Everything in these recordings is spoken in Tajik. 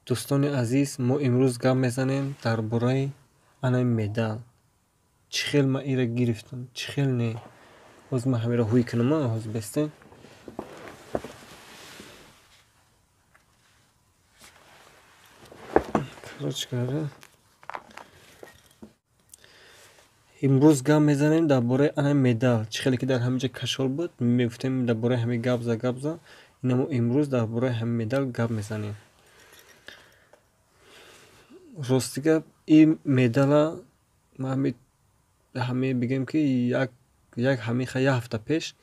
Дӯстони азиз, мо имрӯз гап мезанем дар бораи анаи медал. Чӣ хел ман инро гирифтам, чӣ хел не. Ҳозир ман ҳамеро ҳуй кунам, ҳозир бестен. Короче говоря, имрӯз гап мезанем дар бораи анаи медал. Чӣ хеле ки дар ҳамин ҷо кашол буд, мегуфтем дар бораи ҳамин гап за, гап за. Ина мо имрӯз дар бораи ҳамин медал гап мезанем. Рости гап, ин медала ман ҳами бигем ки як як ҳамин як ҳафта пеш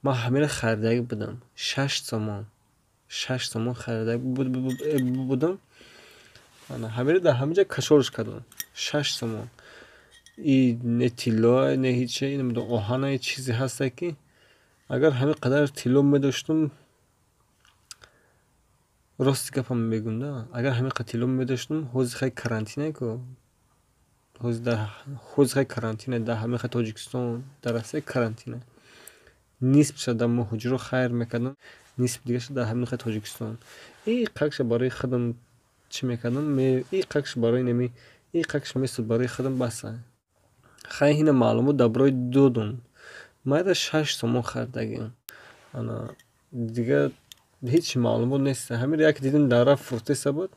ман ҳаминро харидагӣ будам. 6 сомон. 6 сомон харидагӣ будам. Ҳаминро дар ҳамин ҷо кашолш кардам. 6 сомон. И не тиллоа, не ҳече, оҳана, чизе ҳаста, ки агар ҳамин қадар тилло медоштум, рости гапам мегӯм да, агар ҳамин қадар тилло медоштум, ҳозир хай карантине ку, ҳозир хай карантине дар ҳамин хай Тоҷикистон, дар Россия карантине. Нисфша дар муҳоҷиро хайр мекардам, нисфи дигарша дар ҳамин хай Тоҷикистон. И қакша барои худам чӣ мекардам, и қакш барои неми, и қакш месуд барои худам, баса. Хай, ҳина маълумот дар бораи додум. Ман инро 6 сомон харидагиам. Ана дигар ҳеҷ маълумот нест. Ҳаминро яке дидем, дар рафт фурӯхтеса буд.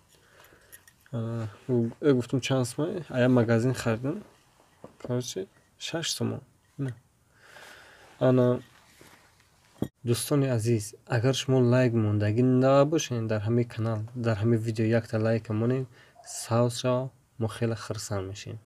Гуфтум, чанд сомон? А як магазин харидам. Короче, 6 сомон. Ана, дӯстони азиз, агар шумо лайк мондагӣ набошед дар ҳамин канал, дар ҳамин видео якта лайка монед, савз шава, мо хеле хурсанд мешавем.